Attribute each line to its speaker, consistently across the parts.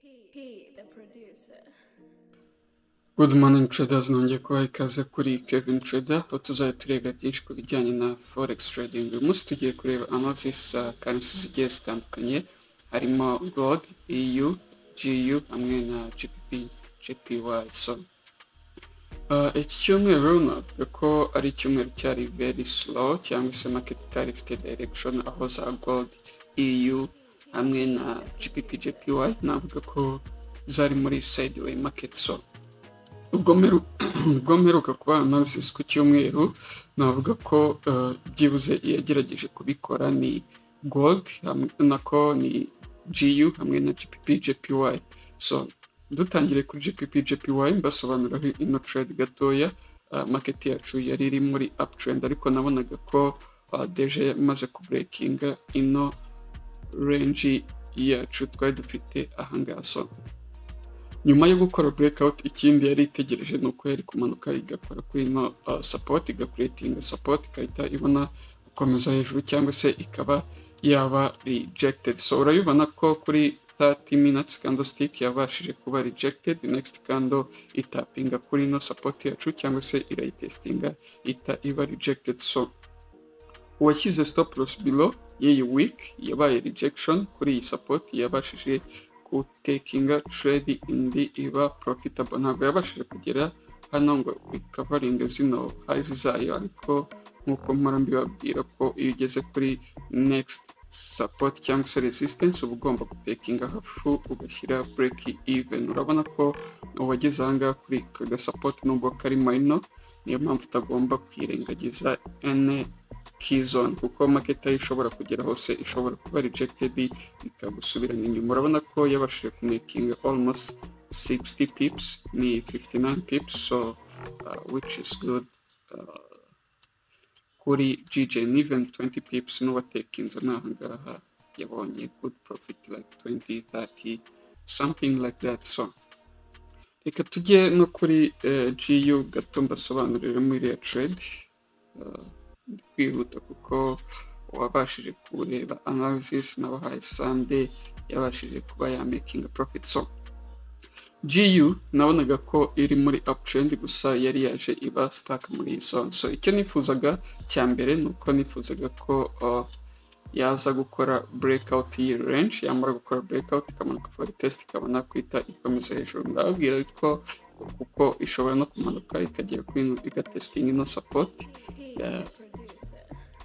Speaker 1: He, the producer.
Speaker 2: Good morning, traders. Nongeye kubaha ikaze kuri Kevin Trader, aho tuzajya turebera byinshi ku bijyanye na forex trading. Uyu munsi tugiye kureba analysis currencies zigiye zitandukanye, harimo gold, EU, GU hamwe na GBP JPY. So iki cyumweru navuga ko ari icyumweru cyari very slow, cyangwa se market itari ifite direction, aho za gold, EU hamwe na GBP JPY navuga ko zari muri sideway market. So ubwo mperuka kuba analysis ku cyumweru, navuga ko byibuze yagerageje kubikora ni gold nako ni GU hamwe na GBP JPY. So dutangire kuri GBP JPY, mbasobanuriraho ino trade gatoya. Market yacu yari iri muri uptrend, ariko nabonaga ko déjà yamaze kubreakinga ino range yacu twari dufite ahangaha. So nyuma yo gukora breakout, ikindi yari itegereje ni uko yari kumanuka igakora kuri ino support, igacreatinga support, igahita ibona gukomeza hejuru cyangwa se ikaba yaba rejected. So urabibona ko kuri 30 minutes candlestick yabashije kuba rejected, next candle itapinga kuri ino support yacu cyangwa se irayitestinga, ita iba rejected. So uwashyize stop loss below y'iyi wick yabaye rejection kuri iyi support yabashije gutakinga trade, indi iba profitable. Ntabwo yabashije kugera hano ngo ikacoveringe zino highs zayo, ariko nk'uko mpora mbibabwira ko iyo ugeze kuri next support cyangwa se resistance, uba ugomba gutakinga hafu ugashyira break even. Urabona ko uwageze ahangaha kuri aka gasupport, nubwo kari minor, niyo mpamvu utagomba kwirengagiza ene key zone, kuko market aho ishobora kugera hose ishobora kuba rejected, ikagusubirana inyuma. Urabona ko yabashije kumakinga almost 60 pips, ni 59 pips, so which is good kuri GJ. Even 20 pips, n'uwatakinze n'aha ngaha yabonye good profit, like 20, 30, something like that. So reka tujye no kuri GU gato, mbasobanurire muri iriya trade. Ndi kwihuta kuko uwabashije kureba analysis nabahaye Sunday yabashije kuba yamakinga profit. So GU nabonaga ko iri muri uptrend, gusa yari yaje iba stuck muri iyi zone. So icyo nifuzaga cya mbere ni uko nifuzaga ko yaza gukora breakout y'iyi range, yamara gukora breakout ikamanuka for test, ikabona kwita ikomeza hejuru. Ndababwira ariko kuko ishobora no kumanuka ikagera kuri igatestinga ino support.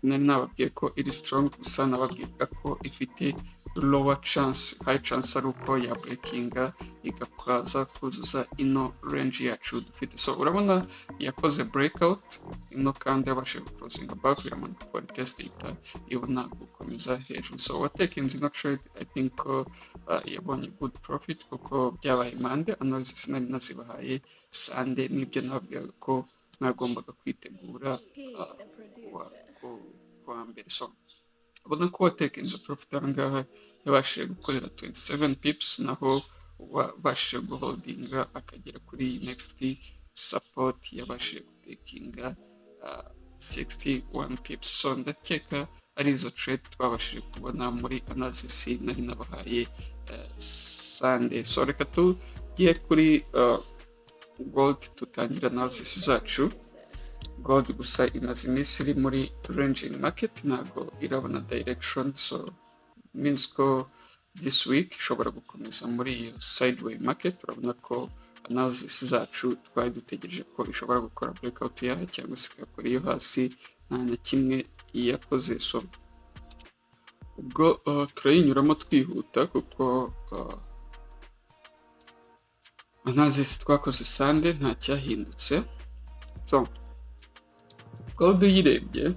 Speaker 2: Nari nababwiye ko iri strong, gusa nababwiraga ko ifite lower chance, high chance ari uko ya breakinga igakaza kuzuza ino range yacu dufite. So urabona yakoze breakout ino kandi yabashije guclosing above, iramanuka for test, ihita ibona gukomeza hejuru. So watakinze ino trade, I think ko yabonye good profit, kuko byabaye Monday, analysis nari nazibahaye Sunday, nibyo nababwiraga ko mwagombaga kwitegura kuwa mbere. So ubona ko watakinze profit aha ngaha yabashije gukorera 27 pips, naho wabashije guholdinga akagera kuri next support yabashije gutakinga 61 pips. So ndakeka ari izo trade twabashije kubona muri analysis nari nabahaye Sunday. So reka tujye kuri gold, tutangira analysis zacu. Gold gusa imaze iminsi iri muri ranging market, ntabwo irabona direction, so means ko this week ishobora gukomeza muri iyo sideway market. Urabona ko analysis zacu twari dutegereje ko ishobora gukora breakout yayo cyangwa se igakora iyo hasi, nta na kimwe yakoze. So ubwo turayinyuramo twihuta, kuko analysis twakoze Sunday nta cyahindutse. So gold uyirebye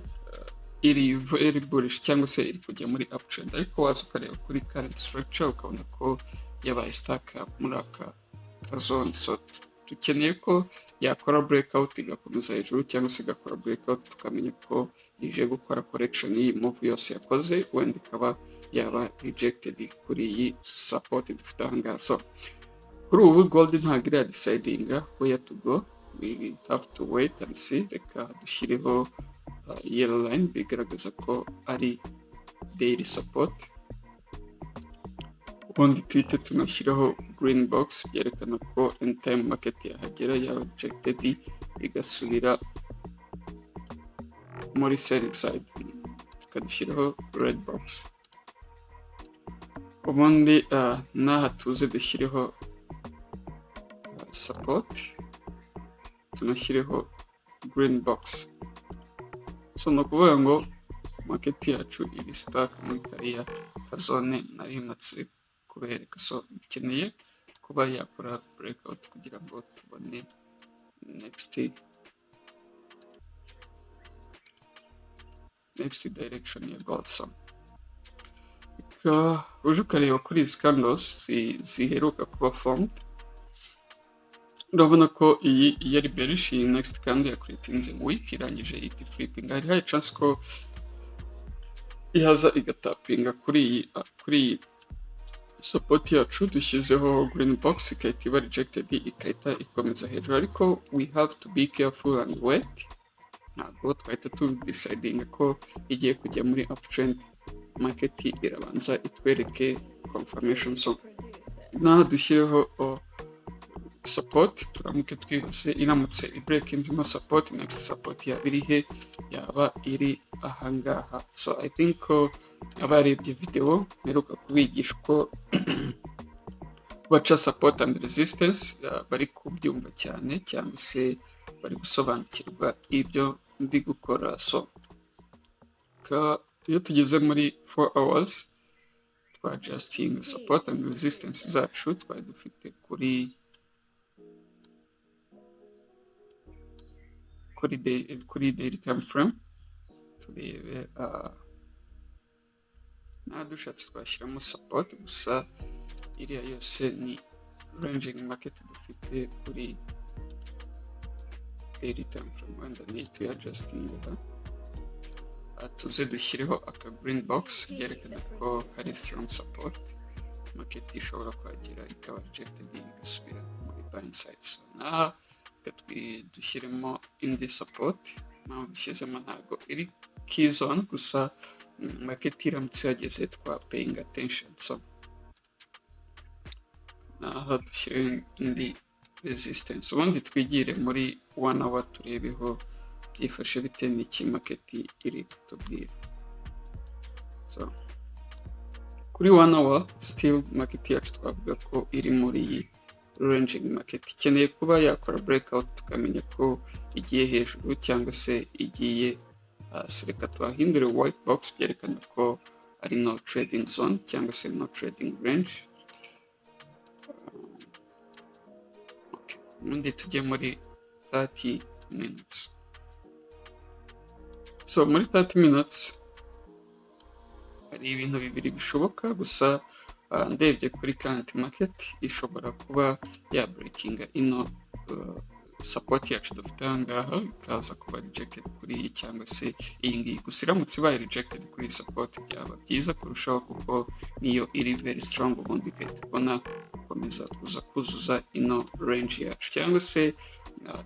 Speaker 2: iri very bullish cyangwa se iri kujya muri uptrend, ariko waza ukareba kuri current structure ukabona ko yabaye stuck muri aka kazone. So dukeneye ko yakora breakout igakomeza hejuru, cyangwa se igakora breakout tukamenya ko ije gukora correction y'iyi move yose yakoze, wenda ikaba yaba rejected kuri iyi support dufite aha ngaha. So kuri ubu gold ntabwo iriya decidinga where to go, we have to wait and see. Reka dushyireho yellow line bigaragaza ko ari daily support. Ubundi Ubundi tuhite tunashyiraho green box, byerekana ko anytime market yahagera yaba rejected igasubira muri selling side, tukadushyiraho red box. Ubundi n'aha tuze dushyireho support, tunashyireho green box. So ni ukuvuga ngo market yacu iri stuck muri kariya kazone nari maze kubereka. So ikeneye kuba yakora breakout kugira ngo tubone next direction ya gold. So uje ukareba kuri izi candles ziheruka kuba formed, urabona ko iyi yari bearish. Iyi next candle yacreatinze wick, irangije ihita flipping. Hari high chance ko ihaza igatapinga kuri iyi support yacu dushyizeho green box, igahita iba rejected, igahita ikomeza hejuru. Ariko we have to be careful and wait. Ntabwo twahita tudecidinga ko igiye kujya muri uptrend. Market irabanza itwereke confirmation. So naho dushyireho support, turamuke twihuse, iramutse ibreakinzemo support, next support yaba iri he? Yaba iri ahangaha. So I think ko abarebye video mperuka kubigisha uko baca support and resistance bari kubyumva cyane, cyangwa se bari gusobanukirwa ibyo ndi gukora. So iyo tugeze muri 4 hours, twa adjusting support and resistance zacu twari dufite kuri daily time frame. Turebe nta dushatse twashyiramo support, gusa iriya yose ni ranging market dufite kuri daily time frame. Wenda niyi tuyadjustinga, tuze dushyireho aka green box byerekana ko hari strong support. Market ishobora kuhagera ikaba rejected, igasubira muri buying side. So naha reka dushyiremo indi support. Impamvu dushyizemo, ntabwo iri key zone, gusa market iramutse yageze twa paying attention. So naha dushyire indi resistance, ubundi twigire muri one hour, turebeho byifashe bite, n'iki market iri kutubwira. So kuri one hour, still market yacu twavuga ko iri muri iyi ranging market. Ikeneye kuba yakora breakout, tukamenya ko igiye hejuru cyangwa se igiye hasi. Reka tuhahindure white box, byerekana ko ari no trading zone cyangwa se no trading range. Okay. Ubundi tujye muri 30 minutes. So muri 30 minutes hari ibintu bibiri bishoboka gusa. Ndebye kuri current market, ishobora kuba yabreakinga ino support yacu dufite aha ngaha, ikaza kuba rejected kuri iyi cyangwa se iyi ngiyi. Gusa iramutse ibaye rejected kuri iyi support byaba byiza kurushaho, kuko niyo iri very strong, ubundi igahita ibona gukomeza kuza kuzuza ino range yacu. Cyangwa se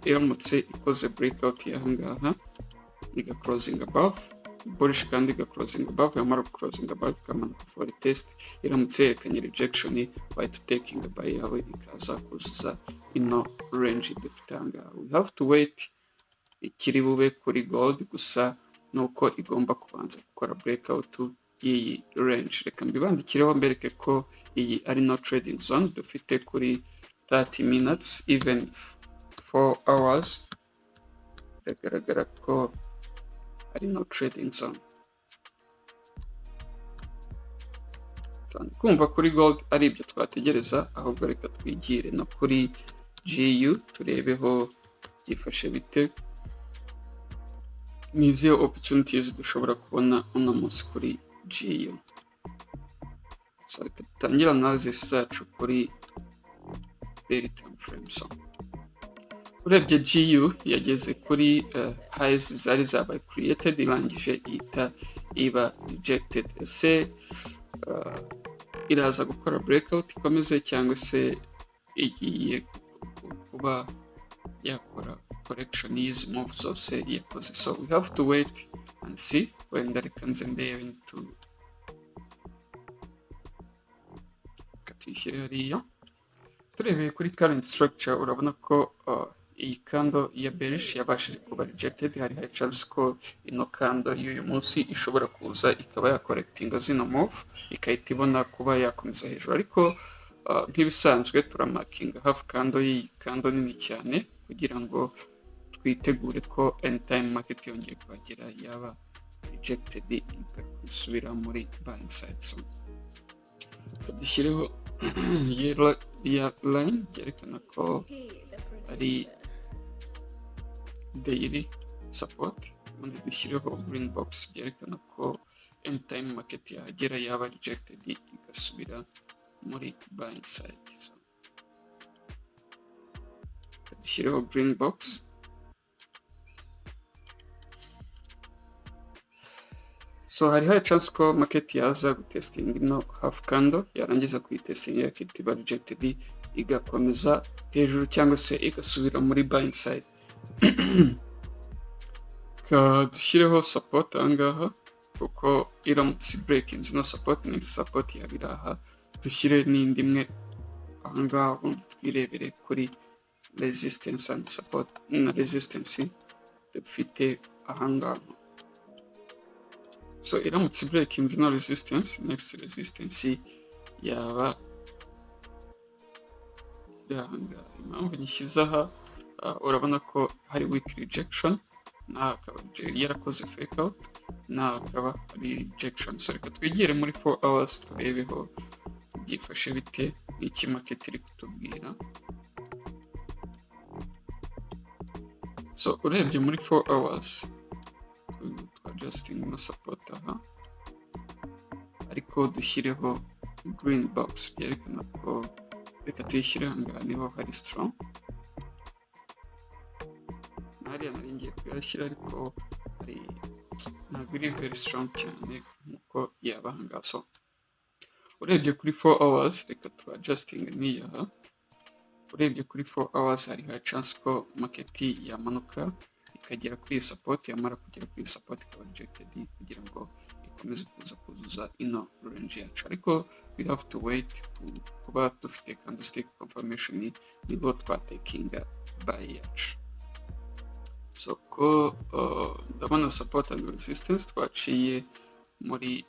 Speaker 2: iramutse ikoze breakout y'aha ngaha, iga closing above bullish, kandi iga closing above, yamara closing above ikamanuka for test, iramutse yerekanye rejection, wahita taking buy yawe, ikaza kuzuza ino range dufite aha ngaha. We have to wait ikiri bube kuri gold, gusa nuko igomba kubanza gukora breakout y'iyi range. Reka mbibandikireho mbereke ko iyi ari no trading zone dufite kuri 30 minutes. Even 4 hours biragaragara ko ari no trading zone. Kumva kuri gold ari ibyo twategereza, ahubwo reka twigire no kuri GU, turebeho byifashe bite, ni izihe opportunities dushobora kubona uno munsi kuri GU. So reka dutangire analysis zacu kuri daily time frame. So urebye GU yageze kuri highs zari zabaye created, irangije ihita iba rejected. Ese iraza gukora breakout ikomeze, cyangwa se igiye kuba yakora correction y'izi move zose yakoze? So we have to wait and see. Wenda reka nze ndebe, Tuyishyire hariya. Turebeye kuri current structure, urabona ko iyi candle ya bearish yabashije kuba rejected. Hari high chance ko ino candle y'uyu munsi ishobora kuza ikaba yacorrectinga zino move, ikahita ibona kuba yakomeza hejuru. Ariko nk'ibisanzwe turamarkinga half candle y'iyi candle nini cyane kugira ngo twitegure ko anytime market yongeye kuhagera yaba rejected, igasubira muri buying side. So dushyireho yellow line byerekana ko ari daily support, ubundi dushyireho green box byerekana ko anytime market yahagera yaba rejected, igasubira muri buying side. So dushyireho green box. So hari high chance ko market yaza gutestinga ino half candle, yarangiza kuyitestinga yakita iba rejected, igakomeza hejuru cyangwa se igasubira muri buying side. Dushyireho support ahangaha, kuko iramutse breaking ino support, next support yaba iri aha. Dushyire n'indi imwe ahangaha, ubundi twirebere kuri resistance and support na resistance dufite ahangaha. So iramutse breaking ino resistance, next resistance yaba iri ahangaha. Impamvu nyishyize aha, urabona ko hari weak rejection, n'aha akaba yarakoze fake out, n'aha akaba ari rejection. So reka twigire muri 4 hours turebeho byifashe bite, n'iki market iri kutubwira. So urebye muri 4 hours adjusting no support aha, ariko dushyireho green box byerekana ko, reka tuyishyire ahangaha niho hari strong. Hariya nari ngiye kuyashyira, ariko hari ntabwo iri very strong cyane nkuko yaba ahangaha. So urebye kuri 4 hours, reka tu adjusting n'iyaha. Urebye kuri 4 hours, hari high chance ko market yamanuka ikagera kuri iyi support, yamara kugera kuri iyi support ikaba rejected kugira ngo ikomeze kuza kuzuza ino range yacu. Ariko we have to wait kuba dufite candlestick confirmation, nibwo twatekinga buy yacu. So ko ndabona support and resistance twaciye muri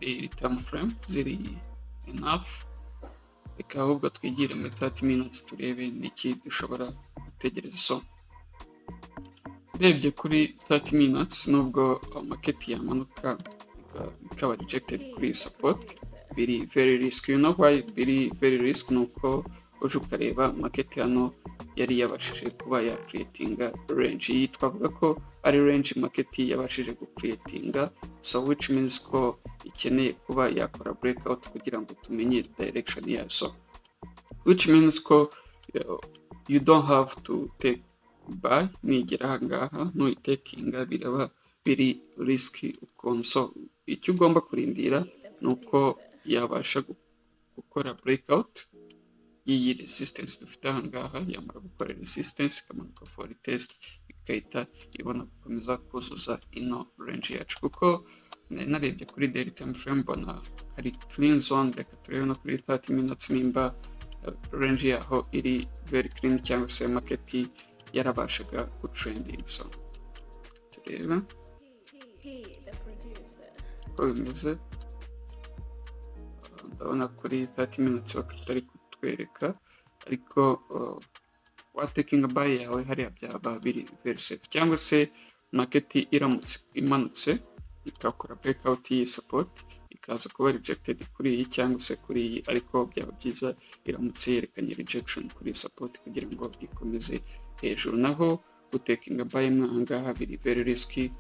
Speaker 2: daily time frame ziri enough, reka ahubwo twigire muri 30 minutes turebe niki dushobora gutegereza. So urebye kuri 30 minutes, nubwo market yamanuka ikaba rejected kuri iyi support, biri very risk. You know why biri very risk? Ni uko uje ukareba market hano yari yabashije kuba ya creatinga range. Iyi twavuga ko ari range market yabashije gucreatinga, so which means ko ikeneye kuba yakora breakout kugira ngo tumenye direction yayo. So which means ko you don't have to take buy nigera ahangaha, nuyitekinga biraba biri risky ukuntu. So icyo ugomba kurindira ni uko yabasha gukora breakout y'iyi resistance dufite ahangaha. Yamara gukora resistance ikamanuka for test, igahita ibona gukomeza kuzuza ino range yacu, kuko nari narebye kuri daily time frame mbona hari clean zone. Reka turebe no kuri 30 minutes nimba range yaho iri very clean cyangwa se market yarabashaga gutrending. So turebe uko bimeze. Ndabona kuri 30 minutes batari kutwereka, ariko watekinga buy yawe hariya byaba biri very safe, cyangwa se market iramutse imanutse ikakora breakout y'iyi support, ikaza kuba rejected kuri iyi cyangwa se kuri iyi, ariko byaba byiza iramutse yerekanye rejection kuri iyi support kugira ngo ikomeze hejuru. Naho gutekinga buy mwahangaha biri very risky,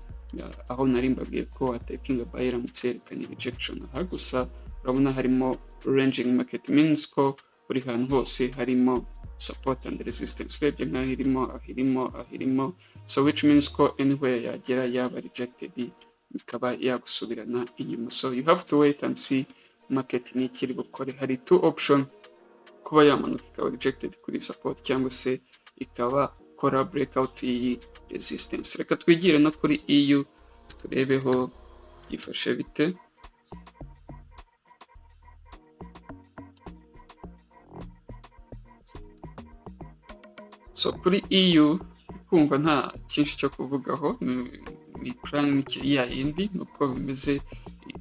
Speaker 2: aho nari mbabwiye ko watekinga buy iramutse yerekanye rejection aha gusa. Urabona harimo ranging market, means ko buri hantu hose harimo support and resistance. Urebye nk'aho irimo, aho irimo, aho irimo, so which means ko anywhere yagera yaba rejected, ikaba yagusubirana inyuma. So you have to wait and see market ni ikiri bukore. Hari two option: kuba yamanuka ikaba rejected kuri support, cyangwa se ikaba kora breakout y'iyi resistance. Reka twigire no kuri EU turebeho byifashe bite. So kuri EU kumva nta cyinshi cyo kuvugaho, ni plan ya yindi, nuko bimeze.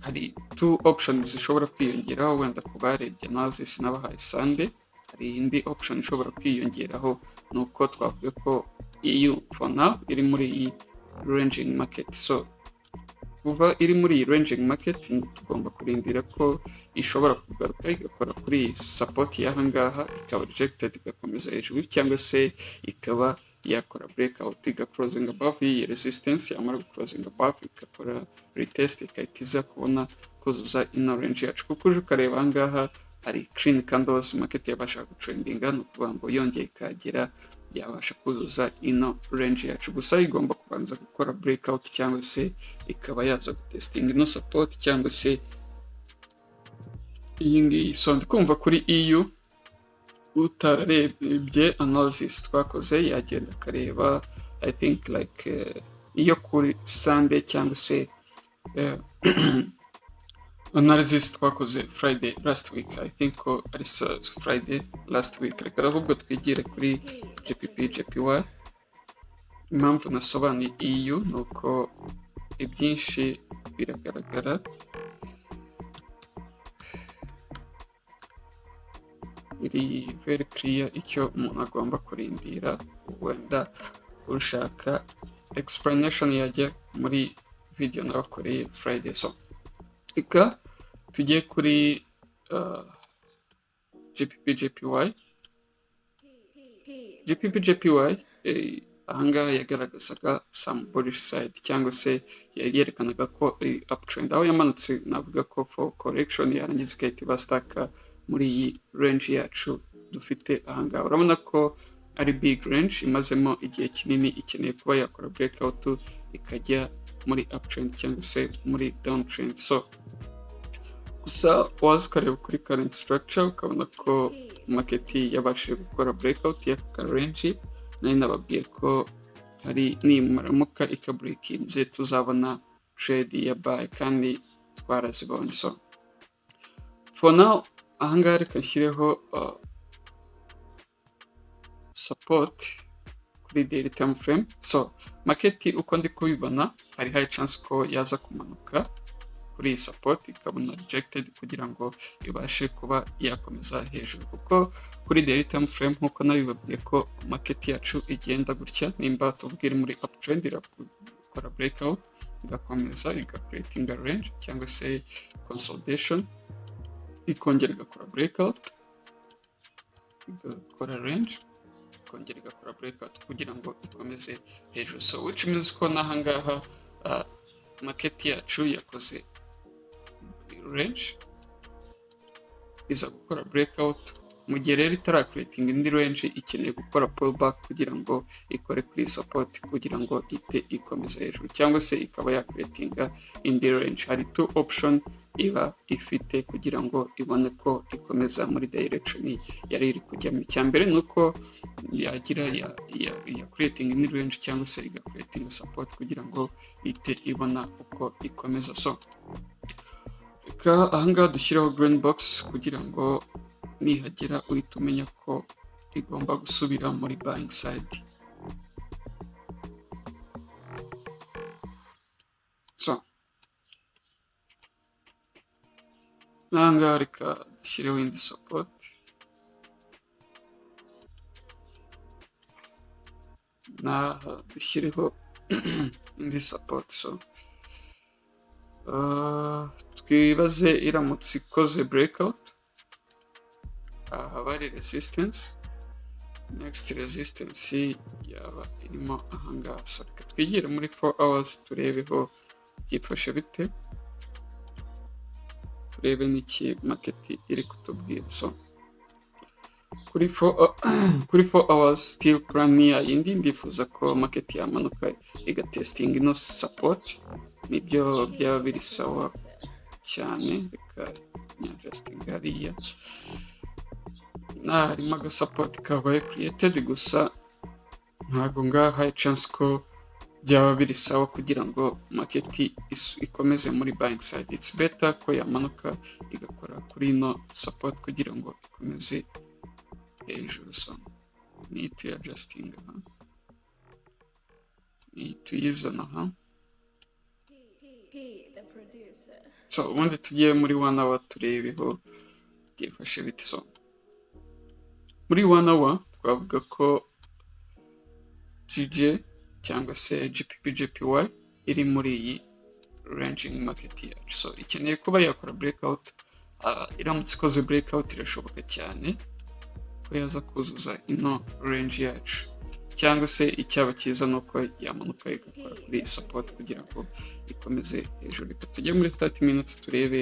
Speaker 2: Hari two options zishobora kwiyongeraho. Wenda ku barebye analysis nabahaye Sunday, hari indi option ishobora kwiyongeraho, ni uko twavuga ko EU for now iri muri iyi ranging market. So kuva iri muri iyi ranging market, tugomba kurindira ko ishobora kugaruka igakora kuri iyi support y'aha ngaha, ikaba rejected, igakomeza hejuru, cyangwa se ikaba yakora breakout, igaclosing above iyi resistance. Yamara guclosing above, igakora retest, igahita iza kubona kuzuza ino range yacu, kuko uje ukareba aha ngaha hari clean candles market yabasha gutrendinga. Ni ukuvuga ngo yongeye ikagera yabasha kuzuza ino range yacu, gusa igomba kubanza gukora breakout cyangwa se ikaba yaza gutestinga ino support cyangwa se iyi ngiyi. So ndi kumva kuri EU, utararebye analysis twakoze yagenda akareba, I think like iyo kuri Sunday cyangwa se analysis twakoze Friday last week. I think ko ari Friday last week. Reka ahubwo twigire kuri GBP JPY. Impamvu nasobanuye EU ni uko ibyinshi biragaragara, iri very clear icyo umuntu agomba kurindira. Wenda ushaka explanation yajya muri video nabakoreye Friday. So reka tujye kuri GBP JPY. GBP JPY ahangaha yagaragazaga some bullish side, cyangwa se yerekanaga ko ari uptrend, aho yamanutse navuga ko for correction, yarangiza igahita iba stuck muri iyi range yacu dufite ahangaha. Urabona ko ari big range imazemo igihe kinini, ikeneye kuba yakora breakout ikajya muri uptrend cyangwa se muri downtrend. So gusa waza ukareba kuri current structure, ukabona ko market yabashije gukora breakout y'aka range. Nari nababwiye ko hari nimaramuka ikabreakinze tuzabona trade ya buy, kandi twarazibonye. So for now ahangaha reka nshyireho support kuri daily time frame. So market uko ndi kubibona, hari high chance ko yaza kumanuka kuri iyi support ikabona rejected kugira ngo ibashe kuba yakomeza hejuru, kuko kuri daily time frame, nkuko nabibabwiye ko market yacu igenda gutya, nimba tuvuga iri muri uptrend, irakora breakout, igakomeza igacreatinga range cyangwa se consolidation, ikongera igakora breakout, igakora range, ikongera igakora breakout kugira ngo ikomeze hejuru. So which means ko n'ahangaha market yacu yakoze range, iza gukora breakout. Mu gihe rero itaracreatinga indi range, ikeneye gukora pullback kugira ngo ikore kuri support, kugira ngo ite ikomeza hejuru, cyangwa se ikaba yacreatinga indi range. Hari two option iba ifite kugira ngo ibone ko ikomeza muri direction yari iri kujyamo. Icya mbere ni uko yagira ya creating indi range, cyangwa se igacreatinga support kugira ngo ite ibona uko ikomeza. So reka ahangaha dushyireho green box kugira ngo nihagera uhita umenya ko igomba gusubira muri buying side. So n'ahangaha reka dushyireho indi support, n'aha dushyireho indi support. So twibaze iramutse ikoze breakout, aha haba hari resistance, next resistance yaba irimo ahangaha. So reka twigire muri 4 hours turebeho byifashe bite, turebe n'iki market iri kutubwira. So kuri 4 hours still plan ni yindi, ndifuza ko market yamanuka igatestinga ino support, nibyo byaba biri sawa cyane. Reka nyadjustinga hariya harimo agasupport kabaye created, gusa ntabwo ngaha high chance ko byaba biri sawa kugira ngo market ikomeze muri buying side. It's better ko yamanuka igakora kuri ino support kugira ngo ikomeze hejuru. So Niyi tuyadjustinga aha, niyi tuyizana aha. So ubundi tugiye muri 1 hour turebeho byifashe bite. So muri 1 hour twavuga ko GJ cyangwa se GBP JPY iri muri iyi ranging market yacu. So ikeneye kuba yakora breakout. Iramutse ikoze breakout, irashoboka cyane ko yaza kuzuza ino range yacu, cyangwa se icyaba cyiza ni uko yamanuka igakora kuri iyi support kugira ngo ikomeze hejuru. Reka tujye muri 30 minutes turebe.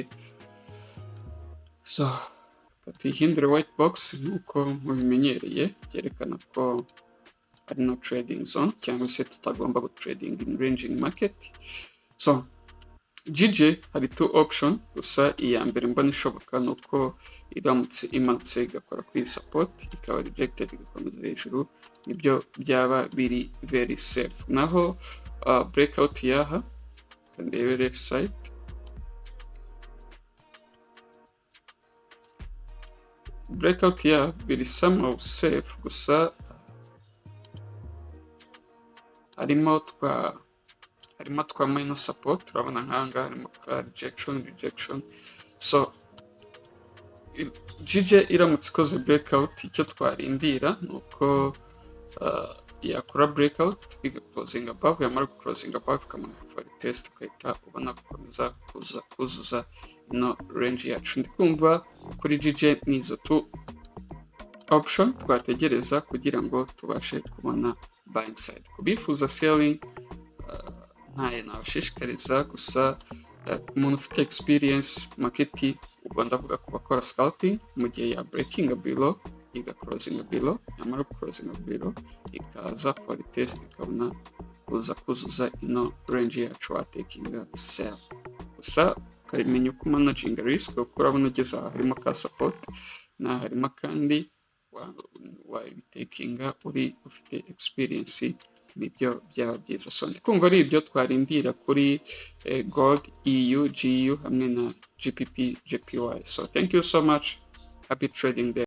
Speaker 2: So reka tuyihindure white box nk'uko mubimenyereye, byerekana ko ari no trading zone cyangwa se tutagomba gutrading in ranging market. So GJ hari two option gusa. Iya mbere mbona ishoboka ni uko iramutse imanutse igakora kuri iyi support, ikaba rejected, igakomeza hejuru, nibyo byaba biri very safe. Naho breakout yaha, ndebe left side, breakout ya biri somehow safe, gusa harimo twa minor support. Turabona nk'ahangaha harimo ka rejection, rejection. So GJ iramutse ikoze breakout, icyo twarindira ni uko yakora breakout igaclosing above. Yamara guclosing above, ikamanuka for test, ugahita ubona gukomeza kuza kuzuza ino range yacu. Ndi kumva kuri GJ ni izo two option twategereza kugira ngo tubashe kubona buying side. Ku bifuza selling, ntayo nabashishikariza. Gusa ku muntu ufite experience market, ubwo ndavuga ku bakora scalping, mu gihe ya breaking below, igaclosing below, yamara closing below ikaza for test, ikabona kuza kuzuza ino range yacu, watakinga sell. Gusa ukamenya uko managinga risk, kuko urabona ugeze aha harimo ka support n'aha harimo kandi. Wabitakinga uri ufite experience, nibyo byaba byiza. So ndi kumva ari ibyo twarindira kuri gold, EU, GU hamwe na GBP JPY. So thank you so much, happy trading day.